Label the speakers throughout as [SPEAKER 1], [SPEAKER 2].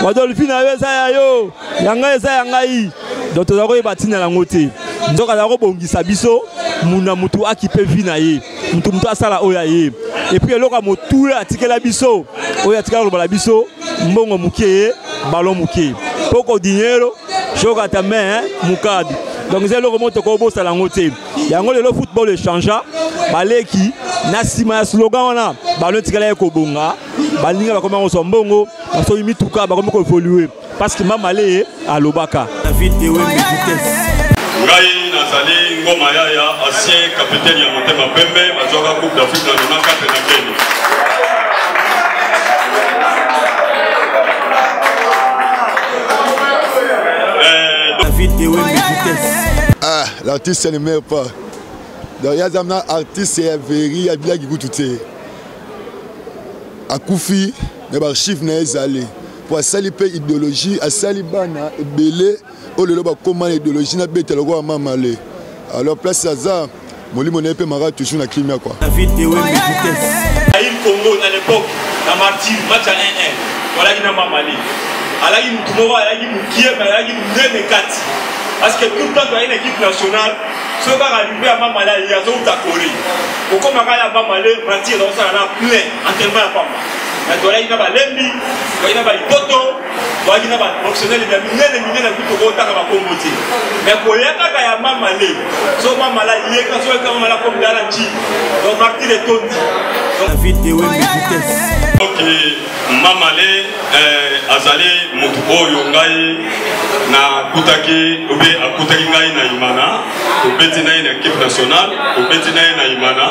[SPEAKER 1] Wadolfi na yo eza ya yo, ya ngai eza ya ngai. Donc toza koyeba ntina yango te. Nzoka aza kobongisa biso muna mutu akipe vie na ye, mutu mutu asala oyo ya ye. Et puis eloko ya motuya atikela biso, oyo atikala koloba na biso, mbongo moke, ballon moke. Poko dinheiro, joga também, mukadi. Donc eza eloko moko tokobosana yango te. Yango lelo football echangea, baleki na nsima ya slogan wana ballon etikala ye kobonga, baninga bakomi kozwa mbongo, basomi mituka, bakomi koevolue parce que mama le alobaka.
[SPEAKER 2] David Ewembe vitesse.
[SPEAKER 3] Ngai nazali Ngoma Yaya, ancien capitaine ya Motema Pembe, bazwaka Coupe d'Afrique na 94 na Kenya.
[SPEAKER 2] David Ewembe vitesse.
[SPEAKER 4] Ah, l'artiste ne meurt pas. Donc, il y a un artiste ya veri ya bilaki kutu te. Akufi mais ba archive na ezali. Po asali pe idéologie, asali bana ebele oyo lelo bakoma na idéologie na beta lokola mama le. Alors place aza molimo na ye pe mara toujours na kimia quoi.
[SPEAKER 2] David Ewembe vitesse.
[SPEAKER 1] Aïe Congo à l'époque na martyr match à 1-1. Voilà qui na mama le. Alaki mutu moko alaki mukie mais alaki munene kati. Parce que tout le temps toyaki na équipe nationale soki kaka arrivé ya mama le aye azouta Corée. Okomaka ya mama le martyr azosala na plein entraînement ya pamba. Mais toyaki na balembi, toyaki na baitoto, toyaki na baprofessionnel ya minene minene kutu tokotanga bakombo te. Mais koya kaka ya mama le, so mama la ye ka so kaka mama la comme dala nchi. Donc martyr etondi.
[SPEAKER 2] David Ewembe vitesse.
[SPEAKER 3] Ok, mama le azali motu oyo ngai nakutaki obe akutaki ngai na Imana, tobeti na ye na équipe nationale, tobeti na ye na Imana.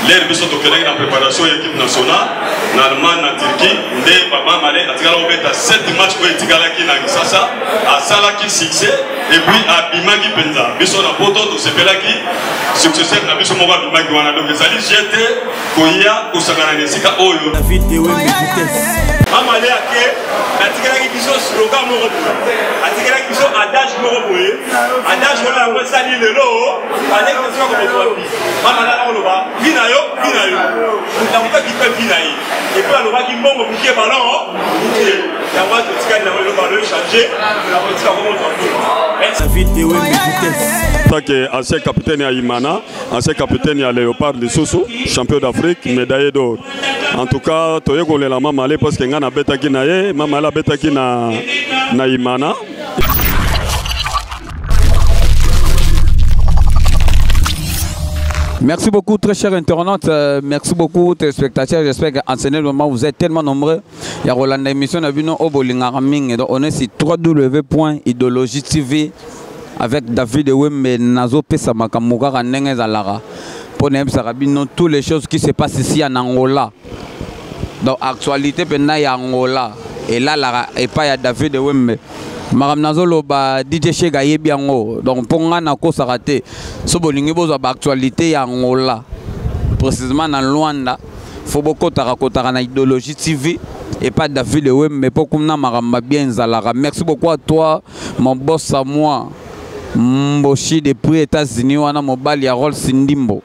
[SPEAKER 3] Lere biso tokendaki na préparation ya équipe nationale na Allemagne na Turquie, nde papa Male atikala kobeta 7 match oyo etikalaki na Kinshasa, asalaki succès et puis abimaki mpenza. Biso na poto tosepelaki successeur na biso moko abimaki wana, donc ezali jete koya kosangana na esika oyo.
[SPEAKER 2] David Ewembe vitesse.
[SPEAKER 1] Mama Le ake atikelaki biso slogan moko boye, atikelaki biso adage moko boye, adage wana yango esali lelo baleki na biso bakomozwa bi. Mama Le akoloba vi na yo, vi na yo, moto akokaki mpe vi na ye, et puis alobaki mbongo moke ballon moke, yango wana totikali nango lelo ballon echange, nakotika komozwa mbongo.
[SPEAKER 2] David Ewembe vitesse.
[SPEAKER 3] Tant que ancien capitaine ya Imana, ancien capitaine ya Léopard lisusu, champion d'Afrique, médaillé d'or. En tout cas, toye kolela mama Ale parce que nga nabetaki na ye, mama Ale abetaki na Imana.
[SPEAKER 5] Merci beaucoup, très chers internautes. Merci beaucoup, téléspectateurs. J'espère qu'en ce moment, vous êtes tellement nombreux. Il y a Roland émission, on a vu nos Obolinga Ming. Donc, on est sur w w w point idéologie T V avec David Ewembe, Nazo Pesa Makambo kaka ndenge ezalaka. Pour ne pas rabino, toutes les choses qui se passent ici en Angola. Donc, actualité, maintenant, il y a Angola. Et là, là, et pas il y a David Ewembe. Maram Nazolo ba DJ Chega yebi yango. Donc pour nga na ko sarate. So bolingi bozwa ba actualité ya Angola. Précisément na Luanda, faut bokotaka kotaka na Idéologie TV et pas David Ewembe mais pour kuna maramba bien zalaka. Merci beaucoup à toi mon boss à moi. Mboshi depuis États-Unis wana mobali ya Rolls Ndimbo.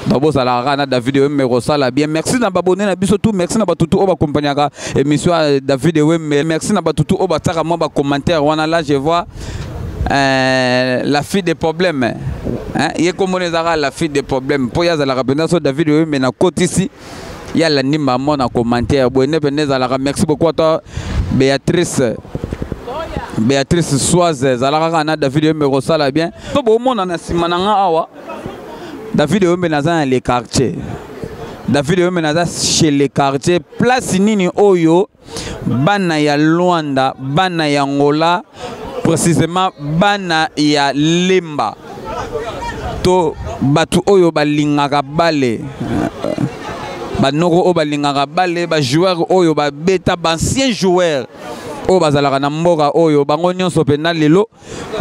[SPEAKER 5] D'abord ça la na David Ewembe kosala bien. Merci na babonné na biso tout, merci na batutu oyo bakompagnaka émission ya David Ewembe. Merci na batutu oyo bataka mwa ba commentaire wana. Là je vois la fille des problèmes. Hein, ye kombo na ezalaka la fille des problèmes. Po ya zalaka mpenza so David Ewembe na kotisi ya landi mama na commentaire boye nde mpenza ezalaka. Merci beaucoup à toi Béatrice. Béatrice Soise ezalaka kaka na David Ewembe kosala bien. To bomona na nsima na nga awa David Ewembe naza na le quartier. David Ewembe naza chez le quartier. Place nini oyo bana ya Luanda, bana ya Angola, précisément bana ya Lemba. To batu oyo balingaka bale. Banoko oyo balingaka bale, ba joueur oyo ba beta, ba ancien joueur oyo bazalaka na mboka oyo bango nyonso mpenza lelo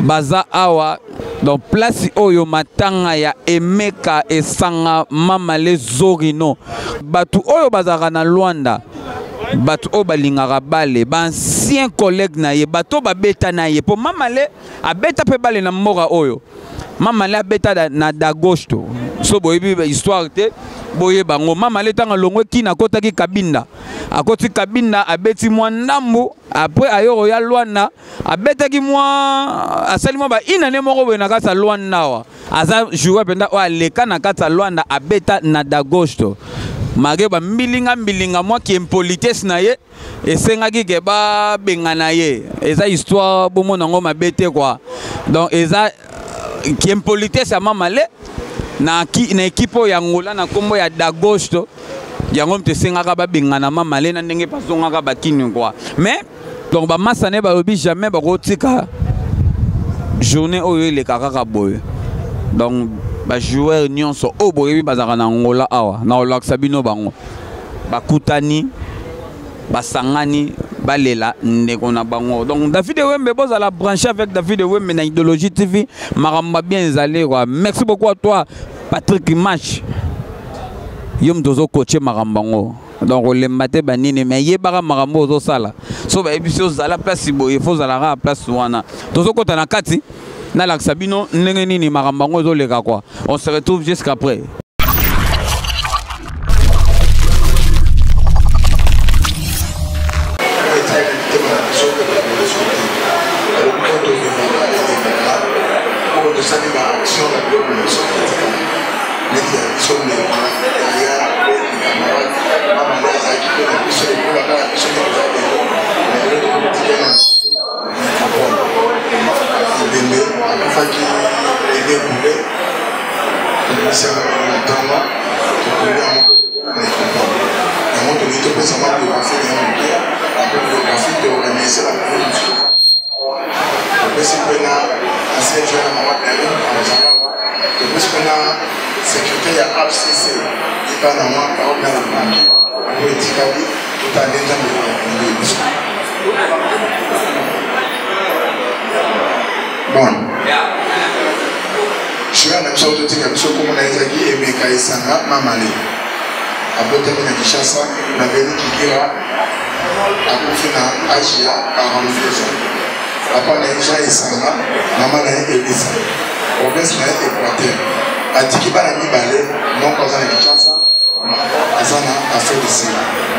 [SPEAKER 5] baza awa. Donc place oyo matanga ya Emeka Esanga Mama Le Zorino, batu oyo bazalaka na Luanda, batu oyo balingaka bale, ba ancien collègue na ye, bato babeta na ye po Mama Le abeta pe bale na mboka oyo. Mama Le abeta na Dagosto. So boyebi histoire te, boyeba yango. Mamale ntango alongwe Kina akotaki Kabinda, akoti Kabinda abeti mwa ndambu, après ayoro ya Luanda abetaki mwa, asali mwa ba inane moko boye na kati ya Luanda awa. Aza joueur mpenza oyo aleka na kati ya Luanda, abeta na Dagosto malgré ba mbilinga mbilinga mwa ki impolitesse na ye esengaki ke babengana ye. Eza histoire bomona yango mabe te quoi. Donc eza ki impolitesse ya Mamale na, ki, na ekipe oyo ya Angola na nkombo ya Dagosto, yango moto esengaka babengana Mamale na ndenge bazongaka bakini quoi. Mais donc bamasa ne balobi jamais bakotika journée oyo eleka kaka boye. Donc bajoueur nyonso oyo boyebi bazalaka na Angola awa, na kolakisa bino bango bakutani, basangani, balela ndeko na bango. Donc David Wembe, bozala branché avec David Wembe na Idéologie TV, makambo bien ezali quoi. Merci beaucoup à toi Patrick Match, yo moto ozokoche makambo yango. Donc olemba te banini, mais yebaka makambo ozosala. So bayebi si ozala place boye, fo ozalaka place wana. Tozokɔta na kati, nalakisa bino ndenge nini makambo yango ezoleka quoi. On se retrouve jusqu'après.
[SPEAKER 6] Tosali baaction na biloko na biso neti ya biso ndeko ya camarade Mamale azalaki mpe na biso lokola kaka biso nde toza lelo. Lelo tokotikana ebembe akufaki ede kule, tobimisaka na ntongo, tokuli yango na ekopone yango. Tolingi topesa mwa biographie na ye moke. Apres biographie, toorganize na mosusu, topesi mpe na ancien joueur na mama Perine azala awa, topesi mpe na secrétaire ya HCC ipa na mwa parole na lobaki oyo etikali. Totala nde Nzambe oyo biso. Bon, joueur na biso totika biso, komona ezalaki Emeka Esanga Mamale, abotami na Kinshasa na Veni Kikira, akufi na age ya 42 ans. Papa na ye Jean Esanga, mama na ye Elisa. Province na ye Équateur. Atiki bana mibale, moko aza na Kinshasa, moko aza na Afrique du Sud.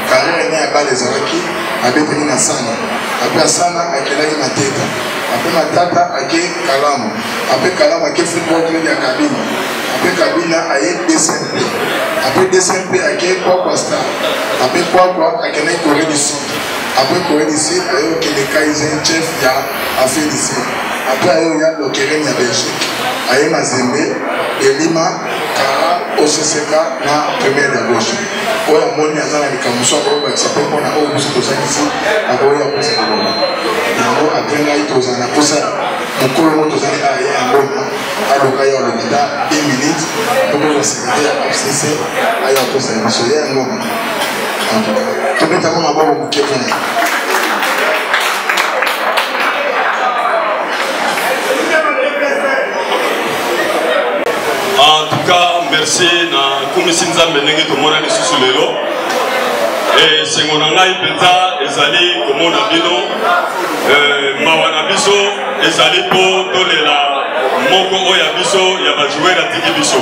[SPEAKER 6] Carrière na ya bale ezalaki, abetaki na Sana, apres Asana akendaki Mateta, apres Matata ake Kalamu, apres Kalamu ake Football Club ya Kabina, apres Kabina aye DCMP, apres DCMP ake Kwakwa Star, apres Kwakwa akendaki Corée du Sud, apres Corée du Sud aye okende Kaizen Chef ya Afrique du Sud, apres aye oya Lokeren ya Belgique, aye Mazembe, Elima, Kara, OCCK na Première ya gauche. Oyo amoni aza na likambo so akobakisa mpe mpona oyo biso tozangisi, akoya kopesa koloba yango. Apres ngai tozala na posa mokolo moko tozali aye yango aluka ye aloba ta 1 minute mpo tozwa secrétaire ya FCC aya kopesa biso ye yango. Tobetango maboko moke mpona.
[SPEAKER 3] En tout cas, merci na kumisi Nzambe ndenge tomona lisusu lelo. Esengo na ngai mpenza ezali komona bino. Mawa na biso ezali mpo tolela moko oyo ya biso ya bajoueur atiki biso.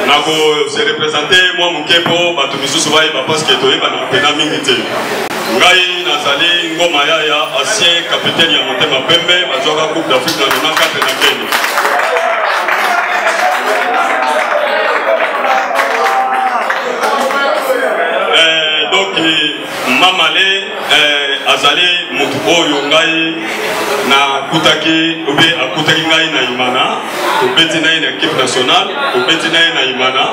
[SPEAKER 3] Nakose représente mwa moke mpo bato misusu bayeba, parce que toyebana mpena mingi te. Ngai nazali Ngoma Yaya, ancien capitaine ya Motema Pembe, bazwaka Coupe d'Afrique na 94 na Kenya. Donc Mamale azali motu oyo ngai nakutaki obe akutaki ngai na Imana, tobeti na ye na équipe nationale, tobeti na ye na Imana.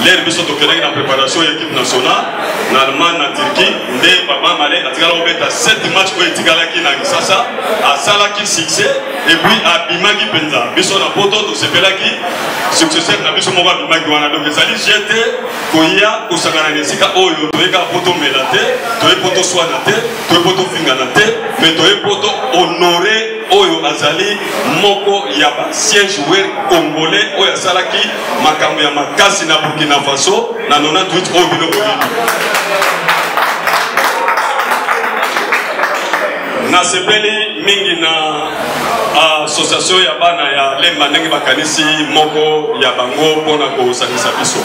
[SPEAKER 3] Lere biso tokendaki na préparation ya équipe nationale na Allemagne, na Turquie, nde papa Male atikala kobeta 7 match oyo etikalaki na Kisasa, asalaki succès et puis abimaki mpenza. Biso na poto tosepelaki, successeur na biso moko abimaki wana. Donc ezali jete koya kosangana na esika oyo toye kaka mpo tomela te, toye mpo toswana te, toye mpo tofingana te, mais toye mpo tohonore oyo azali moko ya baancien joueur congolais oyo asalaki makambo ya makasi na Burkina Faso na 98 oyo bino boyebi. Nasepeli mingi na association ya bana ya Lemba ndenge bakanisi moko ya bango mpona kosangisa biso.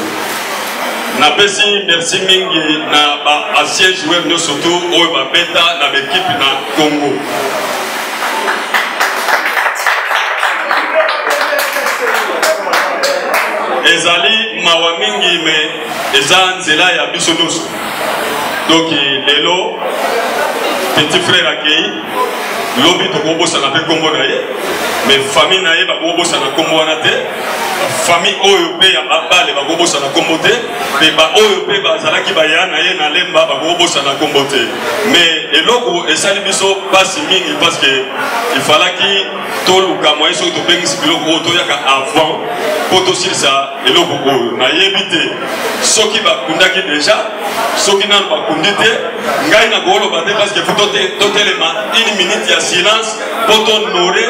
[SPEAKER 3] Napesi merci mingi na ba anciens joueurs nyonso tu oyo babeta na baekipe na Congo. Ezali mawa mingi me eza nzela ya biso nyonso. Donc lelo petit frère akei, lobi tokobosana mpe nkombo na ye, mais famille na ye bakobosana nkombo wana te, famille oyo mpe ya babale bakobosana nkombo te, mpe baoyo mpe bazalaki baya na ye na Lemba bakobosana nkombo te. Mais eloko esali biso mpasi mingi parce que ifalaki toluka moyen soki tobengisi biloko oyo toyaka avant mpo tosilisa eloko oyo. Nayebi te soki bakundaki deja, soki nanu bakundi te, ngai nakoloba te parce que faut totelema une minute ya silence mpo tohonore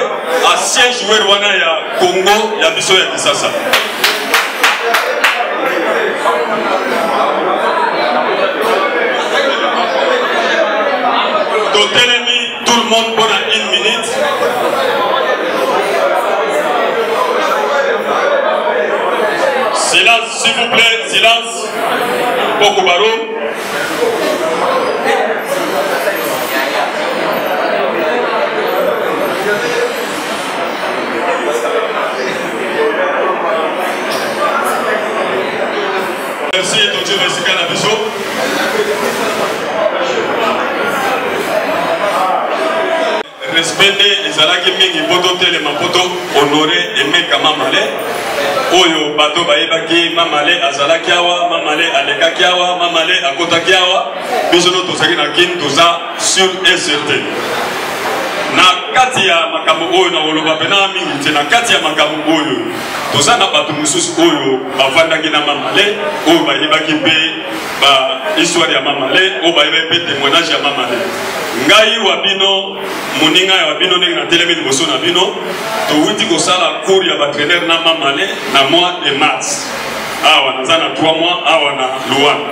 [SPEAKER 3] ancien joueur wana ya Congo ya biso ya Kisasa. Totelemi tout le monde mpona une minute. Silence, s'il vous plaît, silence. Boko Baro. Merci, totie na esika na biso. Respect nde ezalaki mingi mpo totelema mpo to honore Emeka Mamale oyo bato bayebaki. Mamale azalaki awa, Mamale alekaki awa, Mamale akotaki awa. Biso no tozalaki na Kin, toza sur et certain na kati ya makambo oyo nakoloba mpena mingi te. Na kati ya makambo oyo toza na bato mosusu oyo bavandaki na Mamale, oyo bayebaki mpe ba histoire ya Mamale, oyo bayebaki mpe témoignage ya Mamale. Ngai wa bino, moninga ya bino, ndenge natelemi liboso na bino, towuti kosala cours ya batrainer na Mamale na mois de mars. Awa naza na 3 mois awa na Luanda,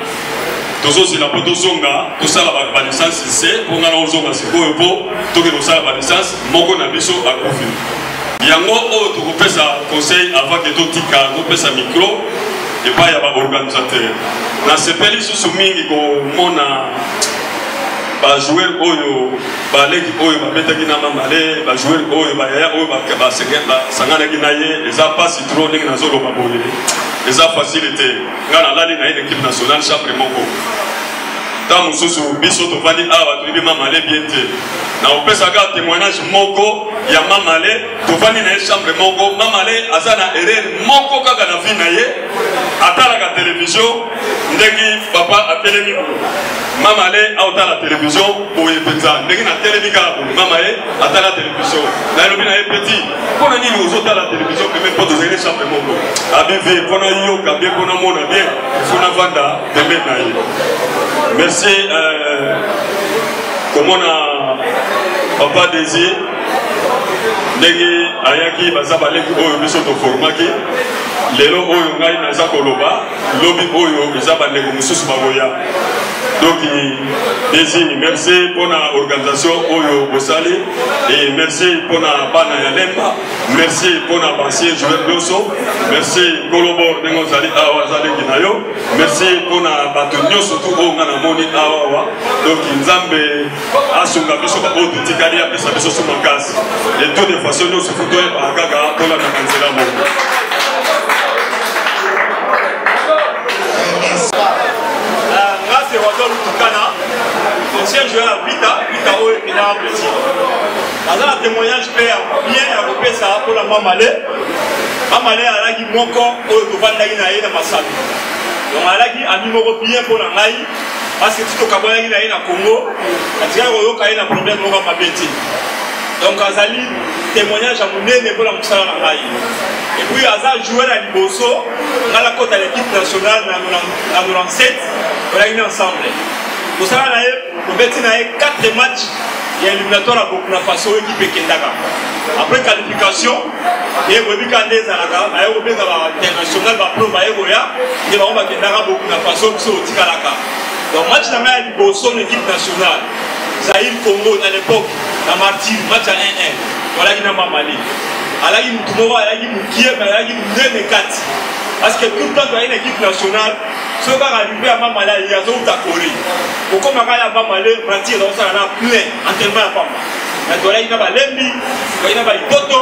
[SPEAKER 3] tozozela mpo tozonga tosala balicence C, mpo ngai nakozonga sikoyo mpo tokende kosala balicence. Moko na biso akufi, yango oyo tokopesa conseil avant ke totika topesa micro epai ya baorganisateur. Nasepeli lisusu mingi komona bajoueur oyo baleki oyo babetaki na Mamale, bajoueur oyo bayaya oyo basanganaki na ye. Eza mpasi trop ndenge nazoloba boye, eza facile te. Ngai nalali na ye na équipe nationale chambre moko. Ntango mosusu biso tovandi awa toyebi Mamale bien te. Na opesaka témoignage moko ya Mamale, tovandi na ye chambre moko. Mamale aza na erreur moko kaka na vie na ye, atalaka télévision ndenge papa atelemi boye. Mamale aotala télévision boye mpenza ndenge natelemi kaka boye, mama ye atala télévision. Nalobi na ye: petit, mpo na nini ozotala télévision pembe? Mpo tozali na chambre moko. Abi: vie, mpo nayoka bien, mpo namona bien, fo navanda pembeni na ye. Merci komona papa Désir ndenge ayaki. Baza baleki oyo biso toformaki. Lelo oyo ngai naza koloba, lobi oyo eza bandeko mosusu bakoya. Donc Désir, merci mpona organisation oyo bosali, et merci mpona bana ya Lemba, merci mpona baancien joueur nyonso, merci Kolobor ndenge ozali awa, aza leki na yo, merci mpona bato nyonso tu oyo nga namoni awa. Donc Nzambe asunga biso baoyo totikali, apesa biso su makasi. Et toute de façon nyonso fu toyebaka kaka tolandaka nzela moko.
[SPEAKER 1] Nga c'est Wadol Tukana, ancien joueur ya Vita, Vita oyo ekendaka Brésil. Naza na témoignage mpe ya bien ya kopesa mpona Mamale. Mamale azalaki moko oyo tovandaki na ye na Masalo. Donc azalaki ami moko bien mpo na ngai, parce que ti tokabwanaki na ye na Congo, natikaki koyoka ye na problème moko ya mabe te. Donc azali témoignage ya monene mpona mosala na ngai. Et puis aza joueur ya liboso ngai nakota l'équipe nationale na 97, tozalaki na ensemble, tosala na ye, tobeti na ye 4 match ya éliminatoire ya Burkina Faso oyo équipe ekendaka après qualification. Ye boyebi kaka nde ezalaka, baye kobenga bainternational, bapro baye koya nde bango bakendaka Burkina Faso, biso otikalaka. Donc match na ngai ya liboso na équipe nationale, Zaïre Congo na l'époque na Martyr match ya 1-1 tozalaki na Mamale alaki motu moko alaki mokie mais alaki monene kati parce que tout le temps tozalaki na équipe nationale soki kaka arrive ya Mamale aye azowuta Corée kokomaka ya Mamale Martyr azakosala na plein entraînement ya pamba na tozalaki na balembi tozalaki na baitoto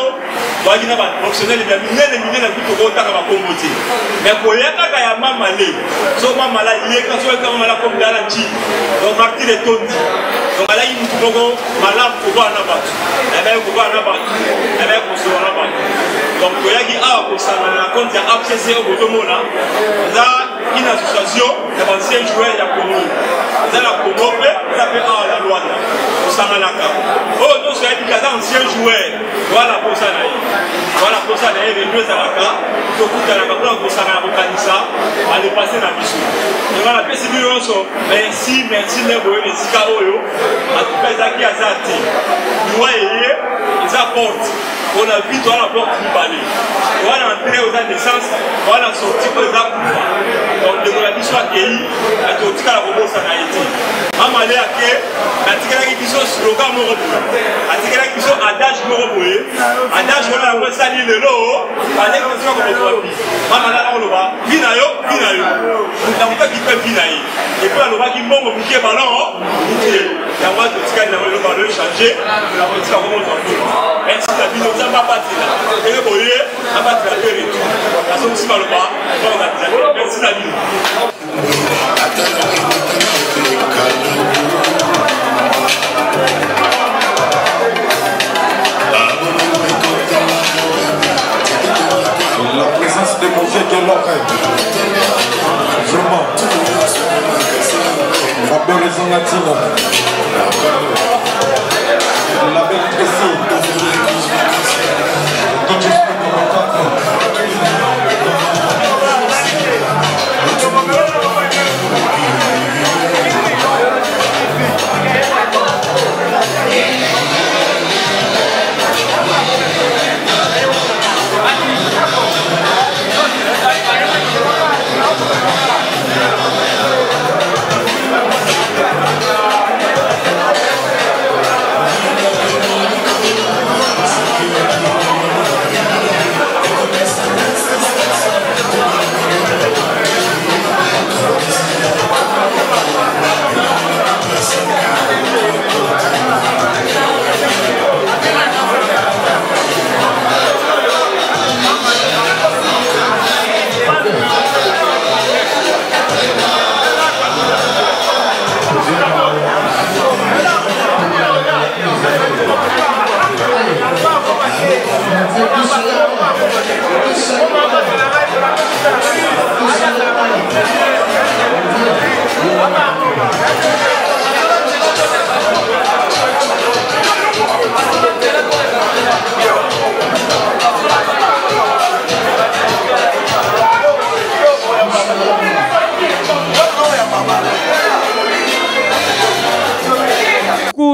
[SPEAKER 1] toyaki na baprofessionnel ya minene minene kutu tokotaka bakombo te mais koya kaka ya mamale so mamala yeka so eka mamala komi dala nci donc martir etondi donc alaki mutu moko malamu kobaa na bato ayebaki kobaa na bato ayebaki kosola na bato donc toyaki awa kosangana na compte ya apcc oyo bozomona eza une association ya bancien joueur ya congo eza na congo mpe eza mpe awa na lwanda kosanganaka oyo nyonso ayebi aza ancien joueur wana posa na ye wana posa na ye reunion ezalaka tokutanaka mpona kosangana kokanisa alepase na biso nga napesi bino nyonso merci merci nde boye na esika oyo atuka ezalaki aza te liwa eye eza porte mpona vie toza na porte mibale wana entrée oza naissance wana sortie oyo eza kufa donc ndeko na biso akei totikala kobosana ye te mama le ake atikelaki biso slogan moko boye atikelaki biso adage moko boye adage wana yango esali lelo baleki totika kokozwa bi mama nana koloba vi na yo vi na yo moto na moto akipe vi na ye epuis alobaki mbongo moke balon moke yango wana totikali nango eloko alo echange yango etika komozwa mbongo merci na bino nzambe abatela ndenge boye abatela mpe retour nazongisi maloba baorganisateur merci na bino.
[SPEAKER 7] La présence de mon vieux Deloré. Vraiment. Ma belle raison latine. La belle Tracy. DJ numéro 4.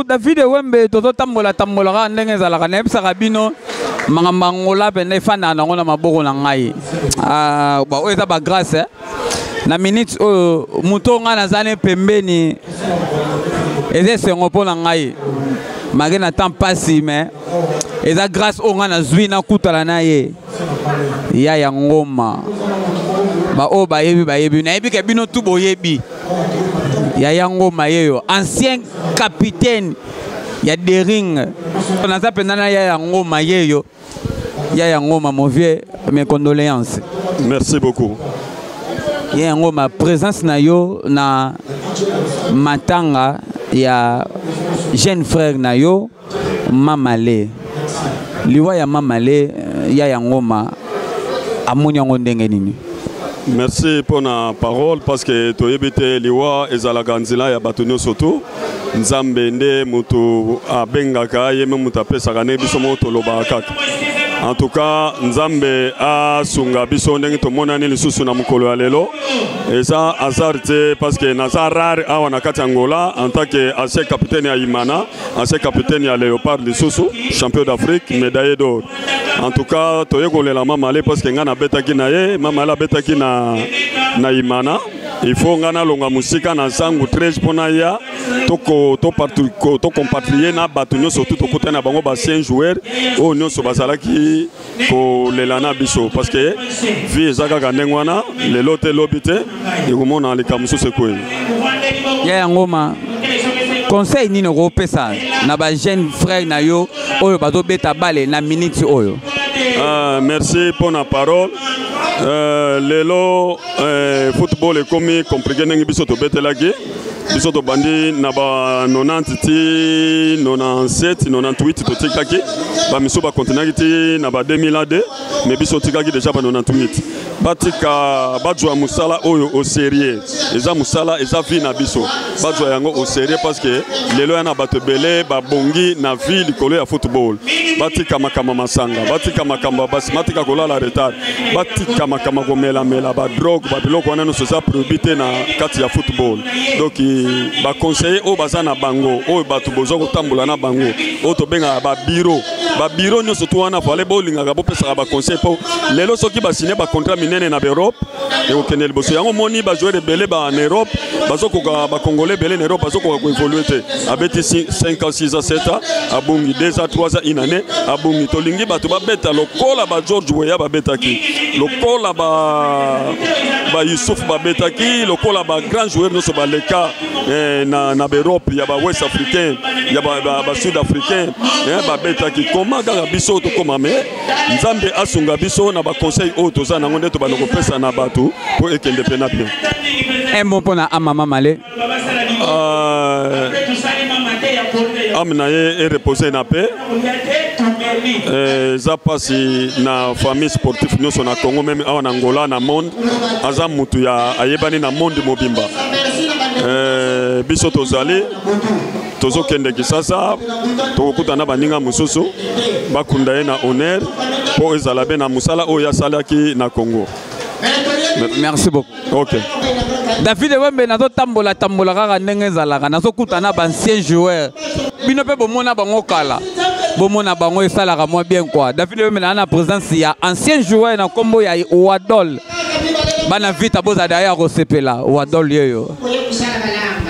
[SPEAKER 5] David Wembe tozotambola tambolaka ndenge ezalaka nayebisaka bino makambo ya Angola mpenza efandaka nango na maboko na ngai ah, oyo eza bagrace eh? na minute oyo moto oyo ngai naza ne pembeni eza esengo mpo na ngai malgré na temps mpasi mais eza grâce oyo ngai nazwi nakutana na ye ya ya ngoma baoyo bayebi bayebi nayebi ke bino tu boyebi yaya ngoma yeyo ancien capitaine ya dering naza mpenza na yaya ngoma yeyo yaya ngoma mon vieux mes condoléances
[SPEAKER 3] merci beaucoup
[SPEAKER 5] yaya ngoma présence na yo na matanga ya jeune frère na yo mamale liwa ya mamale yaya ngoma amoni yango ndenge nini
[SPEAKER 3] merci mpo na parole parce que toyebi te liwa ezalaka nzela ya bato nyonso tu nzambe nde moto abengaka ye me moto apesaka ndenge biso moko tolobaka kaka en tout cas nzambe asunga biso ndenge tomonani lisusu na mokolo ya lelo eza hasard te parce que naza rare awa na kati ya angola en tant que ancien capitaine ya imana ancien capitaine ya léopard lisusu champion d'afrique médaillé d'or en tout cas toye kolela mamale parce que ngai nabetaki na ye mamale abetaki na, na imana. Il faut ngai nalonga mosika na nsango 13 mpo naya tocompatrie na bato nyonso tu tokutani na bango baancien joueur oyo nyonso bazalaki kolela na biso, parce que vie eza kaka ndenge wana, lelo te lobi te ekomona likambo mosusu ekwei.
[SPEAKER 5] Ya yango ma conseil nini okopesa na bajeune frère na yo oyo bazobeta bale na minute oyo?
[SPEAKER 3] Merci mpo na parole. Lelo football ekomi compliqué ndenge biso tobetelaki. Biso tobandi na ba 90 ti 97, 98, totikaki. Bamisu bakontinuaki ti na ba 2002, mais biso totikaki déjà ba 98. Batika, bazwa mosala oyo au sérieux. Eza mosala, eza vie na biso. Bazwa yango au sérieux, parce que lelo ya na bato ebele babongi na vie likolo ya football. Batika makambo masanga, batika makambo ya basi, batika kolala retard, batika makambo komelamela badrogue, babiloko wana nyonso eza prohibi te na kati ya football. Donc baconseiller oyo baza na bango, oyo bato bozwa kotambola na bango, oyo tobengaka babiro, babiro nyonso tu wana, fale bolingaka bopesaka baconseil, mpo lelo soki basigne bacontrat minene na baeurope, ekokende liboso. Yango moni bajoueur ebele ba na Europe bazokoka, bacongolais ebele na Europe bazokoka koévolue te. Abeti 5 ans, 6 ans, 7 ans, abongi 2 ans, 3 ans, une année, abongi. Tolingi bato babeta lokola ba George Weah babetaki, lokola ba Yusuf babetaki, lokola ba grand joueur nyonso baleka na baeurope ya bawest africain, ya basud africain babetaki. Koma kaka biso tokóma, me Nzambe asunga biso na baconseil oyo toza nango nde tobanda kopesa na bato mpo ekende mpe na bien.
[SPEAKER 5] Un mot mpona amama Male.
[SPEAKER 3] Ame na ye erepose na paix. Eza mpasi na famille sportif nyonso na Congo, même awa na Angola, na monde. Aza mutu ya ayebani na monde mobimba. Biso tozali tozokende Kisasa, tokokutana na baninga mosusu, bakunda ye na honneur mpo ezala be na mosala oyo asalaki na Congo.
[SPEAKER 5] Merci beaucoup.
[SPEAKER 3] Ok.
[SPEAKER 5] David Wembe, nazotambola tambola kaka ndenge ezalaka, nazokuta na baancien joueur. Bino mpe bomona bango kala, bomona bango esalaka mwa bien quoi. David Wembe naa na présence ya ancien joueur na nkombo ya Wadol. Bana Vita, bozala derrière kosepela. Wadol yeyo,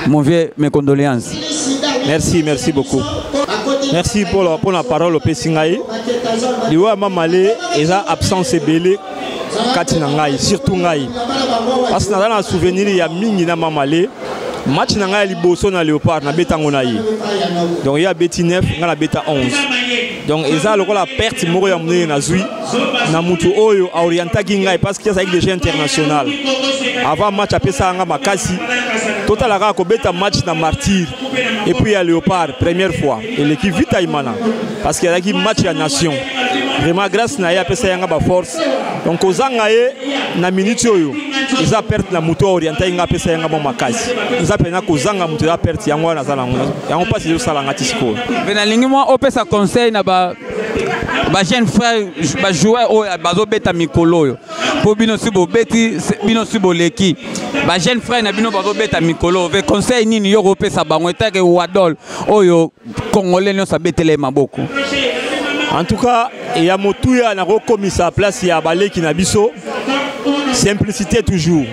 [SPEAKER 5] mon vieux, mes condoléances.
[SPEAKER 1] Merci, merci beaucoup. Merci pour la parole opesi ngai. Liwa ya Mamale eza absence ebele kati na ngai, surtout ngai, parce que naza na souvenir ya mingi na Mamale. Match na ngai ya liboso na Léopard, nabetango na ye. Donc ye abeti 9, ngai nabeta 11. Donc eza lokola perte moko ya monene nazwi na mutu oyo aorientaki ngai, parce que azalaki déjà international. Avant match apesaka nga makasi. Totala kaka kobeta match na Martyr et puis ya Léopard, première fois eleki Vita Imana, parce que ezalaki match ya nation. Vraiment, grâce na ye apesa yanga baforce. Donc kozanga ye na minute oyo eza perte na moto aorientaki nga, apesa yanga mwa makasi. Eza mpena kozanga moto, eza perte. Yango wana naza nango, yango mpasi ezosala nga ti sikoyo.
[SPEAKER 5] Mpe nalingi mwa opesa conseil na ba bajeune frère, bajoueur oyo bazobeta mikolo oyo, mpo bino si bobeti, bino si boleki. Bajeune frère na bino bazobeta mikolo oyo, conseil nini yo kopesa bango etake Wadol oyo congolais nyonso abetela ye maboko?
[SPEAKER 1] En tout cas, ya motuya nakokomisa place ya baleki na biso: simplicité toujours,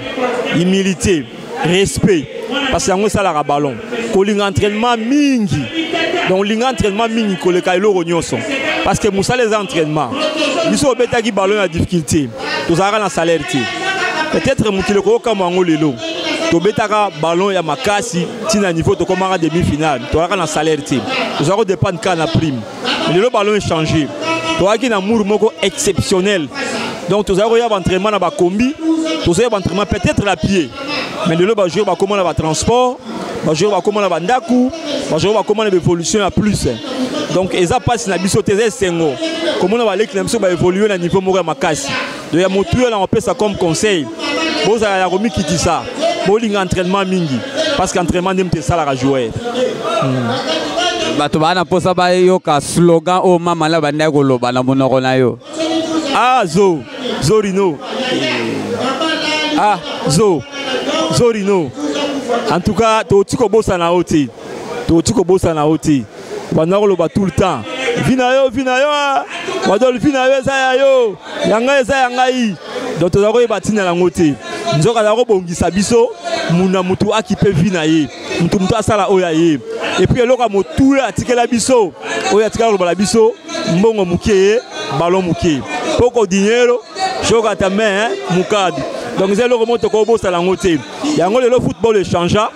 [SPEAKER 1] humilité, respect, parce que yango esalaka ballon. Kolinga entraînement mingi, donc linga entraînement mingi koleka eloko nyonso, parce que mosala eza entraînement. Biso obetaki ballon ya difficulté, tozalaka na salaire te. Peut-être mokili ekoyokamwa yango lelo. Tobetaka ballon ya makasi ntina niveau tokomaka demi finale, tozalaka na salaire te, tozalaka kodépendre kaka na prime. Mais lelo ballon échangé. Toyaki na amour moko exceptionnel, donc tozalaki koya baentraînement na bakombi, tozoya baentraînement peut-être à pied. Mais lelo bajoueur bakóma na batransport, bajoueur bakóma na bandako, bajoueur bakóma na baévolution ya plus. Donc eza mpasi na biso te, eza esengo komona baleki na biso baévolue na niveau moko ya makasi. Donc ya motuya na kopesa comme conseil: bozala ya komikitisa, bolinga entraînement mingi, parce que entraînement nde moto esalaka joueur.
[SPEAKER 5] Bato baa na mposa bayoka slogan oyo mama na bandaki koloba na monoko na yo.
[SPEAKER 1] Ah, zo zorino, ah zo zorino. En tout cas, toti kobosana yo te, toti kobosana yo te. Banda koloba tout le temps: vie na yo, vie na yo, Wadol, vie na yo eza ya yo, ya ngai eza ya ngai. Donc toza koyeba ntina yango te. Nzoka azala kobongisa biso muna mutu akipe vi na ye, mutu mutu asala oyo aye. Et puis eloko ya motuya atikela biso, oyo atikala koloba na biso, mbongo moke, ballon moke. Poko dinheiro, joga também, mukadi. Donc eza eloko moko tokobosala yango te. Yango lelo football echangea,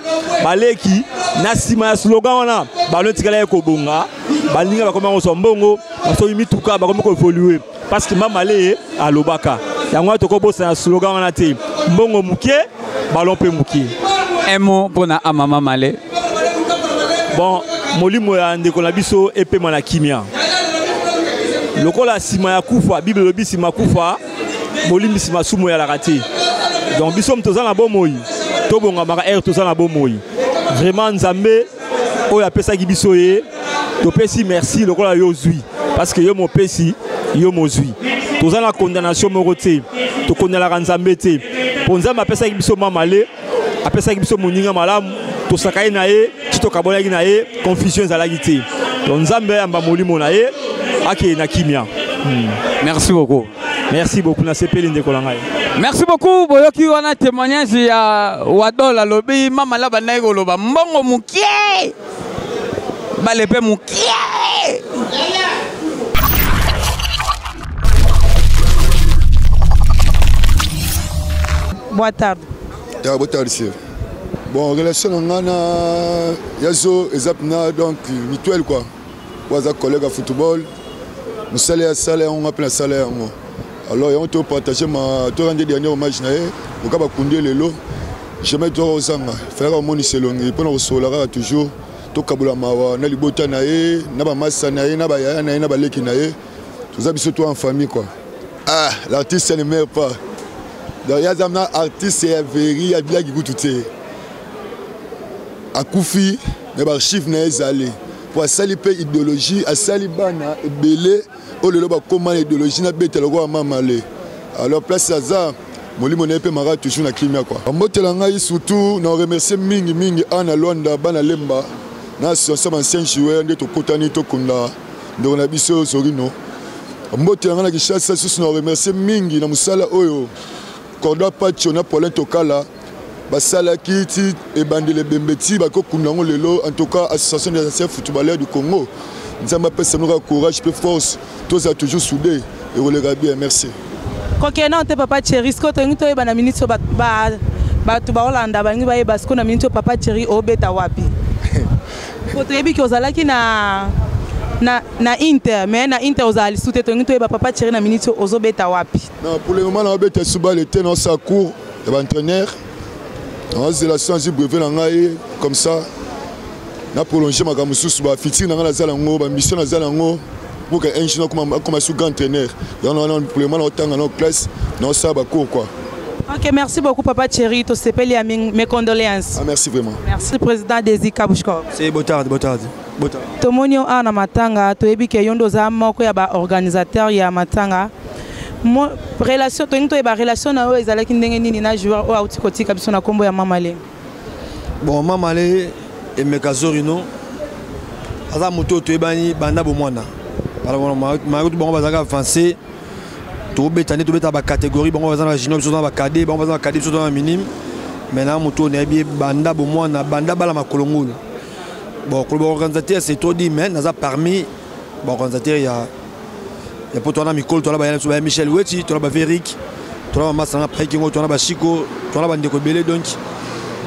[SPEAKER 1] baleki na nsima ya slogan wana, ballon etikala ye kobonga, baninga bakomi kozwa mbongo, basomi mituka, bakomi koevolue. Parce que Mama Leye alobaka. Yango wana tokobosana slogan wana te. Mbongo moke, ballon mpe moke.
[SPEAKER 5] Un mot mpona Amama Male.
[SPEAKER 1] Bon, molimo ya ndeko na biso epema na kimia. Lokola nsima ya kufa, Bible elobi nsima ya kufa, bolimbisi masumu eyalaka te. Donc biso moto toza na bomoi, tobongamaka ere toza na bomoi. Vraiment Nzambe oyo apesaki biso ye, topesi merci lokola yo ozwi, parce que yo mopesi, yo mozwi. Toza na condamnation moko te, tokondalaka Nzambe te. Po Nzambe apesaki biso Mamale, apesaki biso moninga malamu, tosakaki na ye, ti tokabolaki na ye, confusion ezalaki te. Donc Nzambe ayamba molimo na ye, akende na kimia.
[SPEAKER 5] Merci beaucoup.
[SPEAKER 1] Merci beaucoup, nasepeli ndeko na ngai.
[SPEAKER 5] Merci beaucoup, boyoki wana témoignage ya Wadol alobi mama la bandaki koloba mbongo mokie, bale pe mokie.
[SPEAKER 8] Boa tarde.
[SPEAKER 4] Ya, boa tarde, senhor. Bon, relation na nga na Yazo eza pena donc mutuelle quoi. Oyo aza collègue ya football, mosala ya sala yango nga mpe nasala yango. Alors yango to partager ma to rendre dernier hommage na ye, oka bakundi ye lelo. Jamais to kozanga. Fallait komonisa elongi mpona kosolola kaka toujours, tokabola mawa na libota na ye, na bamasa na ye, na bayaya na ye, na baleki na ye. Toza biso to en famille quoi. Ah, l'artiste ne meurt pas. Donc yaza na artiste ya veri ya bilaki kutu te. Akufi mais ba archive na ye ezali. Po asali pe idéologie, asali bana ebele oyo lelo bakóma na idéologie na beta lokola Mama Le. Alors place aza molimo na ye pe maka toujours na kimia quoi. Bambotela ngai surtout na remercier mingi mingi Anna Luanda, bana Lemba na association ba ancien joueur nde tokutani tokunda ndeko na biso Zorino. Mbotela ngai na Kinshasa susu na remercier mingi na mosala oyo Cordoba Pacho na Paulin Tokala basalaki ti ebandeli ebembe ti bakokunda yango lelo. En tout cas association des anciens footballeurs du Congo, Nzambe apesa bino kaka courage pe force, tozala toujours soudé ekoleka bien. Merci.
[SPEAKER 8] Kokende te papa Thierry, sikoyo tolingi toyeba na minute oyo bato baolanda balingi bayeba sikoyo na minute oyo papa Thierry obeta wapi? Po toyebi ki ozalaki na Inter, mais na Inter ozala lisusu te, tolingi toyeba papa Thierry na minute oyo ozobeta wapi?
[SPEAKER 4] Non, pour le moment naobeta subale te, naosala cours ya baentraîneur, naozela so nazwi brevet na ngai comme ça na prolonger makambo mosusu, ba futur na ngai nazala yango, ba mission nazala yango pour que un jour nakoma su grand entraîneur. Yango wana pour le moment naotanga na classe, naosala ba cours quoi.
[SPEAKER 8] Ok, merci beaucoup papa Thierry, tosepeli ya mes condoléances.
[SPEAKER 4] Ah, merci vraiment.
[SPEAKER 8] Merci président Desi Kabushko.
[SPEAKER 9] C'est beau tard, beau tard. Beau tard.
[SPEAKER 8] Tomoni yo awa na matanga, toyebi ke yo nde oza moko ya ba organisateur ya matanga. Mo, relation, tolingi toyeba relation na yo ezalaki ndenge nini na joueur oyo auti kotika biso na kombo ya Mama Le.
[SPEAKER 9] Bon, Mama Le Emeka Zorino aza moto oyo toyebani banda bomwana. Malgré tout bango bazalaka avancé, tobeta nde tobeta ba catégorie, bango baza na junior, biso toza na ba cadet, bango baza na cadet, biso toza na minime. Mais na moto oyo nayebi ye banda bomwana, banda bala makolo ngulu. Bon, koloba organisateur c'est trop dit, mais naza parmi ba organisateur ya poto wana mikolo, toza ba ba Michel Weti, toza ba Veric, toza ba Masanga Prekingo, toza ba Chico, toza ba ndeko ebele. Donc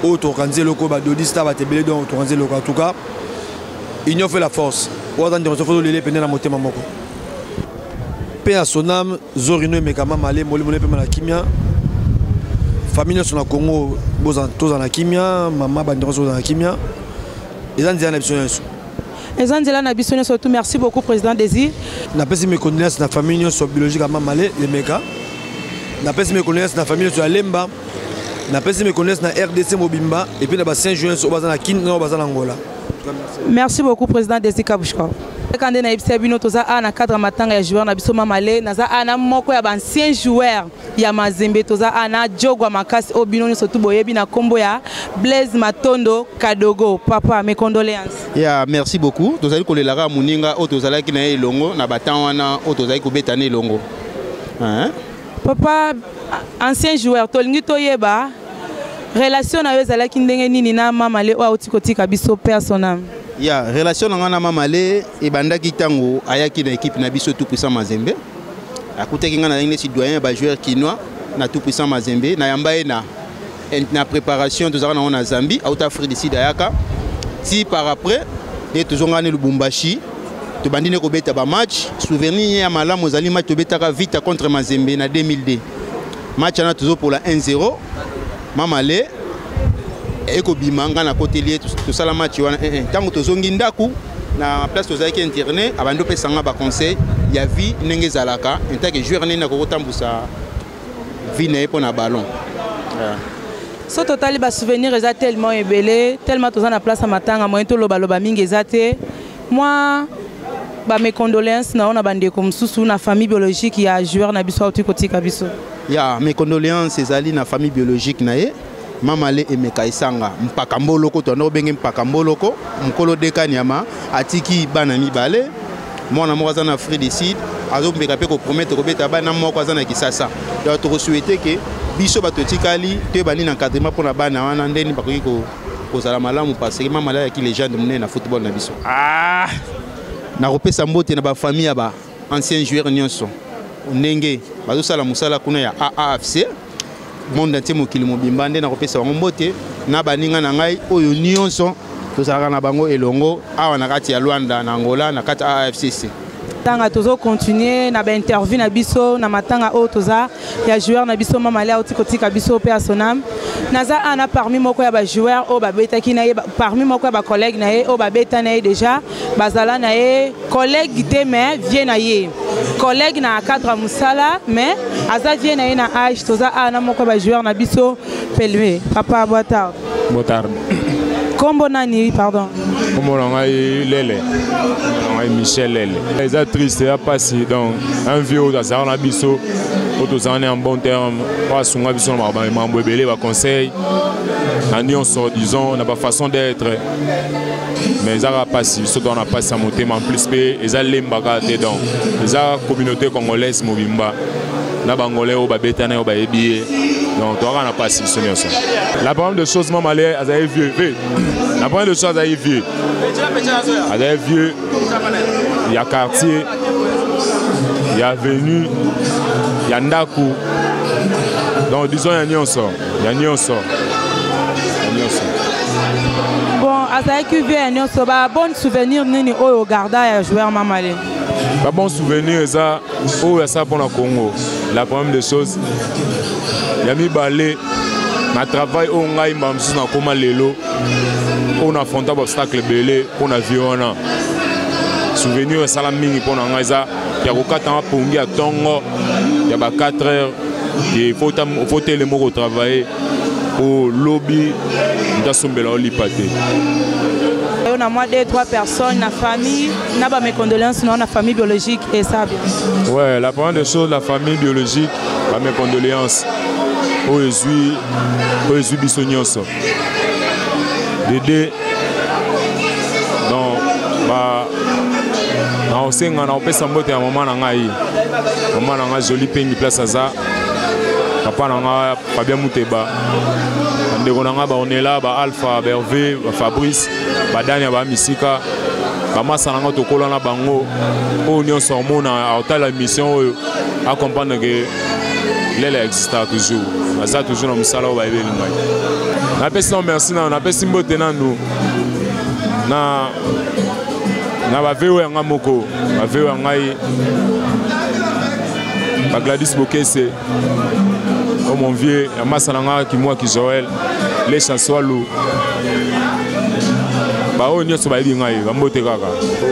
[SPEAKER 9] oyo toorganiser eloko ba Dodi Star bato ebele, donc toorganiser eloko. En tout cas union fait la force. Oyo aza ndeko nyonso tolele pene na motema moko. Mpe ya Sonam Zorino Emeka Mama Le, molimo mpe na kimia. Famille nyonso na Congo toza na kimia, mama bandeko nyonso toza na kimia. Eza nzela na biso nyonso.
[SPEAKER 8] Eza nzela na biso nyonso tout. Merci beaucoup président Désir.
[SPEAKER 9] Napesi mes condoléances na famille nyonso biologique ya Mama Le Emeka. Napesi mes condoléances na famille nyonso ya Lemba. Napesi mes condoléances na RDC mobimba et puis na ba Saint Juin oyo baza na Kin, oyo baza na Angola.
[SPEAKER 8] Merci beaucoup président Désir Kabushko. Kande na yebisa bino toza a na cadre matanga ya joueur na biso Mama Le, naza a na moko ya ba ancien joueur ya Mazembe, toza a na Jogwa Makasi oyo bino nyonso tu boyebi na kombo ya Blaise Matondo Kadogo. Papa, mes condoléances.
[SPEAKER 10] Ya, merci beaucoup. Tozali kolelaka moninga oyo tozalaki na ye elongo na ba temps wana oyo tozali kobeta na elongo. Hein?
[SPEAKER 8] Papa ancien joueur, tolingi toyeba relation na yo ezalaki ndenge nini na Mamale oyo auti kotika biso, paix à son âme?
[SPEAKER 10] Ya relation na ngai na Mamale ebandaki ntango ayaki na équipe na biso Tout Puissant Mazembe. Akutaki ngai nazalaki neti doyen ya bajoueur kinois na Tout Puissant Mazembe. Nayamba ye na préparation tozalaka nango na Zambie, auta Afrique du Sud ayaka ti par après nde tozongaka ne Lubumbashi, tobandi nde kobeta bamatch. Souvenir ya malamu ezali match tobetaka Vita contre Mazembe na 2002. Match wana tozopola 1-0, Mamale ekobima, ngai nakoteli ye, tosala match wana 1-1. Ntango tozongi ndako na place tozalaki internet, abandi opesa nga baconseil ya vie, ndenge ezalaka en tant que joueur, ndenge nakoki kotambusa vie na ye mpo na ballon, yeah.
[SPEAKER 8] So totali basouvenir eza tellement ebele, tellement toza na place ya matanga, moyen tolobaloba mingi eza te. Mwa bames condoléances na yo na bandeko mosusu na famille biologique ya joueur na biso auti kotika biso.
[SPEAKER 10] Ya mes condoléances ezali na famille biologique na ye, Mamale Emeka Esanga Mpaka Mboloko, toanda obenge Mpaka Mboloko, mokolo deka nyama. Atiki bana mibale, mwana moko aza na Afrique du Sud, azomeka mpe kopromettre kobeta bana, moko aza na Kisasa. Donc tokosouhaite ke biso bato etikali toyeba nini encadrement mpona bana wana, ndeni bakoki kozala malamu, parce que Mamale ayaki légende monene na football na biso. Ah! Nakopesa mbote na bafamille ya ba ancien joueur nyonso, ndenge bazosala mosala kuna ya AAFC, monde entier, mokili mobimba. Nde nakopesa bango mbote na baninga na ngai oyo nyonso tozalaka na bango elongo awa na kati ya Luanda na Angola, na kati ya AAFCC.
[SPEAKER 8] Matanga, tozocontinue na bainterview na biso na matanga oyo toza ya joueur na biso Mamale auti kotika biso, paix à son âme. Naza ana parmi moko ya bajoueur oyo babetaki na ye, parmi moko ya bacollègue na ye oyo babeta na ye déjà, bazala na ye collègue te mais vie na ye, collègue na cadre ya mosala, mais aza vie na ye na âge. Toza awa na moko ya bajoueur na biso Pelme. Papa, boa tarde.
[SPEAKER 11] Boa tarde.
[SPEAKER 8] Kombo nani, pardon?
[SPEAKER 11] Kombo na ngai Lele, na ngai Michel Lele. Eza triste, eza mpasi. Donc un vieux oyo azalaka na biso, oyo tozala na en bon terme, oyo asunga biso na makambo ebele, baconseil na nyonso, disons na bafaçon d'être. Mais eza kaka mpasi, biso toza na mpasi ya motema. En plus mpe eza Lemba kaka te, donc eza communauté congolaise mobimba na bangolais oyo babetana, oyo bayebi ye. Donc toza kaka na mpasi biso nyonso. La première de chose, Mamale azali vieux. La première de chose, azali vieux, azali vieux ya quartier, ya avenue, ya ndako, donc disons ya nyonso, ya nyonso, ya nyonso.
[SPEAKER 8] Bon, azalaki vieux ya nyonso. Babonne souvenir nini oyo ogarda ya joueur Mamale?
[SPEAKER 11] Babon souvenir eza oyo asala mpona Congo, la première des choses. Ya mibale, na travail oyo ngai mbala mosusu nakóma lelo oyo, na affronta baobstacle ebele mpo na vie wana. Souvenir esala mingi mpo na ngai eza ya kokatanga pongi ya ntongo ya ba 4 heures, faut telema kotravaille po lobi moto asombela olipa te.
[SPEAKER 8] Yo na moi deux trois personnes na famille na ba mes condoléances na famille biologique et ça bien.
[SPEAKER 11] Ouais, la première des choses, la famille biologique, ba mes condoléances oyo ezwi, oyo ezwi biso nyonso. Dede, donc ba nakosenga, nakopesa mbote ya mama na ngai, mama na ngai Joli Pengi, place aza, papa na ngai Fabien Muteba, bandeko na ngai baonela, ba Alpha, baherve, bafabrice, badania, bamisika, bamasa na ngai tokola na bango. Oyo nyonso omona aotala mission oyo, acomprendre ke Lela existaka toujours, aza toujours na mosala oyo bayebeli ngai. Napesi nano merci nano, napesi mbote nanu na bave oyo yanga moko, bave oyo ya ngai, bagladys Bokese o mon vieux ya masa na ngai Kimwaki Joel Lesha Swalu, baoyo nyonso bayebi ngai, bambote kaka.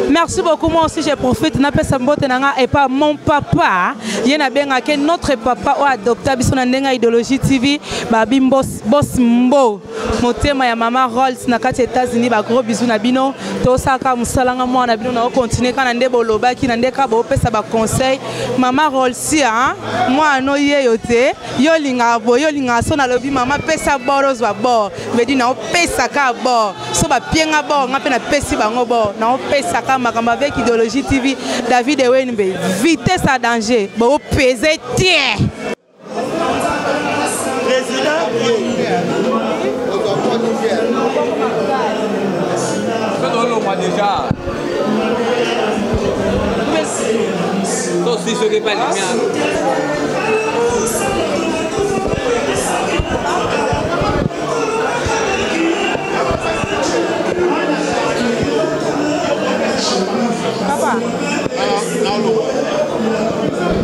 [SPEAKER 8] Merci beaucoup. Moi aussi, je profite napesa mbote na nga epa mon papa, ye nabengaki notre papa oyo adopta biso na ndenge ya Idéologie TV, babi Bos Mbo, motema ya mama Rolls na kati ya États-Unis. Bagros bisous na bino. Tosalaka mosala nga mwana bino na okontinue kaka na nde bolobaki, na nde kaka boopesa baconseil. Mama Rolsi, mwana no yeyo te, yo olingaka boye, yo olingaka so nalobi mama pesa bor, ozwa bor vedi naopesaka bor, so bapienga bor, nga mpe napesi bango bor, naopesaka makambo avec Idéologie TV. David Ewenbe, vitesse à danger, boopese tie.
[SPEAKER 12] Président.
[SPEAKER 5] Tolongwa déjà. Tosi soki epa lumière.
[SPEAKER 8] Papa.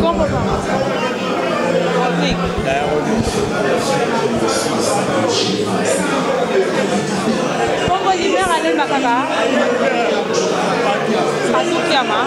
[SPEAKER 8] Kombo papa. Rodrigue. Kombo Limer alemba kaka. Pasukiama.